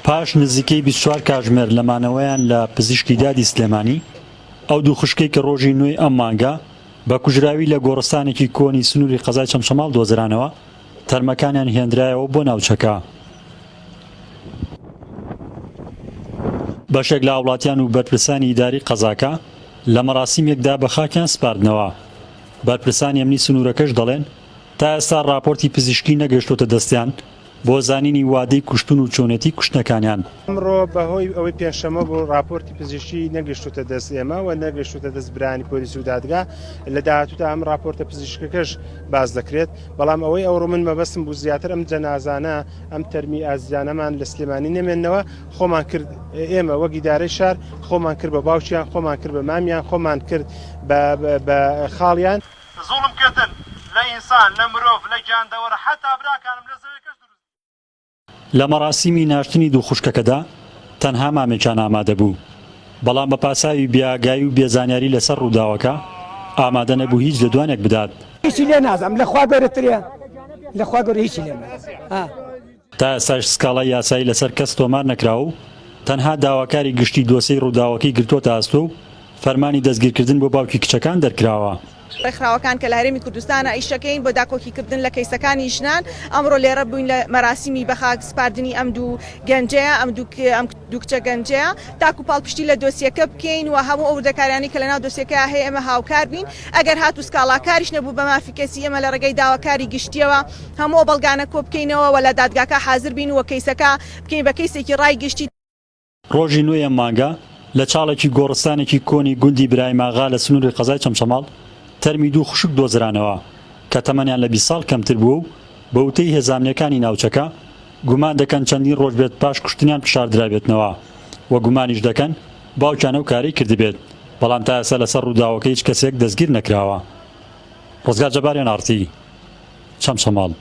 پاش نزیکەی 24 کاژمێر لە مانەوەیان لە پزیشکی دادی سلێمانی، ئەو دوو خوشکەی کە ڕۆژی نۆی ئەم مانگە بە کوژراوی لە گۆڕستانێکی کۆنی سنووری قەزای چەمچەماڵ دۆزرانەوە، تەرمەکانیان هێندرایەوە بۆ ناوچەکە. بەشێک لە هاوڵاتیان و بەرپرسانی ئیداری قەزاکە لە مەراسیمێکدا بە خاکیان سپاردنەوە. بەرپرسانی ئەمنی سنوورەکەش دەڵێن، تا ئێستا ڕاپۆرتی پزیشکی نەگەیشتۆتە دەستیان بۆ زانینی وادەی کوشتن و چۆنێتی کوشتنەکانیان. ئەمڕۆ بەهۆی ئەوەی پێنجشەممە بوو ڕاپۆرتی پزیشکی نەگەیشتۆتە دەست ئێمە و نەگەیشتۆتە دەست برایانی پۆلیس و دادگا، لە داهاتوودا ئەم ڕاپۆرتە پزیشکەکەش باس دەکرێت، بەڵام ئەوەی ئەوڕۆ من مەبەستم بوو زیاتر ئەم جەنازانە ئەم تەرمی ئازیزانەمان لە سلێمانی نەمێننەوە، خۆمان کرد ئێمە وەک ئیدارەی شار خۆمان کرد بە باوکیان، خۆمان کرد بە مامیان، خۆمان کرد بە خاڵیان. زوڵم کردن لە ئینسان، لە مرۆڤ، لە گیاندەوەر، حەتا براکانم لە زەوێکەش دروست. لە مەراسیمی ناشتنی دوو خوشکەکەدا تەنها مامێکیان ئامادە بوو، بەڵام بە پاساوی بێ ئاگایی و بێ زانیاری لەسەر ڕووداوەکە ئامادە نەبوو هیچ لێدوانێک بدات. هیچی لێ نازانم لە خوا گەورەترە لە خوا گەورە هیچی لێ نازانم. تا ئێستاش سکاڵای یاسایی لەسەر کەس تۆمار نەکراوە و تەنها داواکاری گشتی دۆسێی ڕووداوەکەی گرتووەتە ئەستۆ و فەرمانی دەستگیرکردن بۆ باوکی کچەکان دەرکراوە. ڕێکخراوەکان کە لە هەرێمی کوردستانە ئیشەکەین بۆ داکۆکیکردن لە کەیسەکانی ژنان، ئەمڕۆ لێرە بووین لە مەراسیمی بەخاک سپاردنی ئەم دوو گەنجەیە، ئەم دوو کچە گەنجەیە، تاکو پاڵپشتی لە دۆسیەکە بکەین و هەموو ئەو وردەکاریانەی کە لەناو دۆسیەکەیا هەیە ئێمە هاوکار بین، ئەگەر هاتوو سکاڵاکاریش نەبوو بە مافی کەسی ئێمە لە ڕێگەی داواکاری گشتیەوە هەموو ئەو بەڵگانە کۆبکەینەوە و لە دادگاکە حازر بین و کەیسەکە بکەین بە کەیسێکی ڕای گشتی. ڕۆژی نۆی ئەم مانگە لە چاڵێکی گۆڕستانێکی کۆنی گوندی برایماغا لە سنووری قەزای چەمچەماڵ تەرمی دوو خوشک دۆزرانەوە کە تەمەنیان لە 20 ساڵ کەمتر بووە و بە وتەی هێزە ئەمنییەکانی ناوچەکە گومان دەکەن چەندین ڕۆژ بێت پاش کوشتنیان پشاردرابێتنەوە و گومانیش دەکەن باوکیان ئەو کارەی کردبێت، بەڵام تا ئێستا لەسەر ڕووداوەکە هیچ کەسێک دەستگیر نەکراوە. ڕزگار جەبار، ئێن ئاڕ تی، چەمچەماڵ.